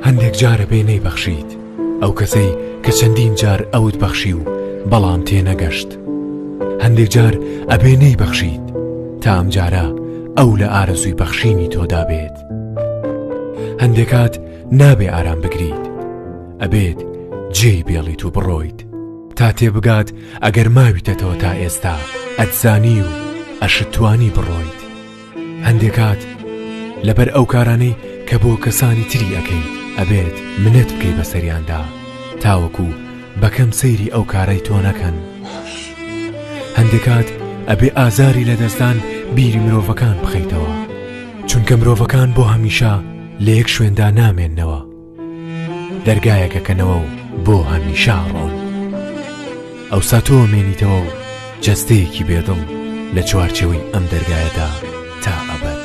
هەندێک جار ئەبێ نەیبەخشیت ئەو کەسەی کە چەندین جار ئەوت بەخشی و بەڵام تێنەگەشت. هەندێک جار ئەبێ نەیبەخشیت تا ئەم جارە ئەو لە ئارەزووی بەخشینی تۆدا بێت. هەندێک کات نابێ ئارام بگریت ئەبێت جێی بێڵیت و بڕۆیت تا تێبگات ئەگەر ماویتەتەوە تا ئێستا ئەتزانی و ئەشتتوانی بڕۆیت. هەندێک کات لەبەر ئەو کارانەی کە بۆ کەسانی تری ئەکەیت ئەبێت منەت بکەی بەسەریاندا تاوەکو بەکەم سەیری ئەو کارەی تۆ نەکەن. هەندێک کات ئەبێ ئازاری لەدەستدان بیری مرۆڤەکان بخەیتەوە چونکە مرۆڤەکان بۆ هەمیشە لە یەک شوێندا نامێننەوە. دەرگایەک ئەکەنەوە و بۆ هەمیشە ئەڕۆن. ئەوسا تۆ ئەمێنیتەوە و جەستەیەکی بێدڵ لە چوارچێوەی ئەم دەرگایەدا تا ئەبەد.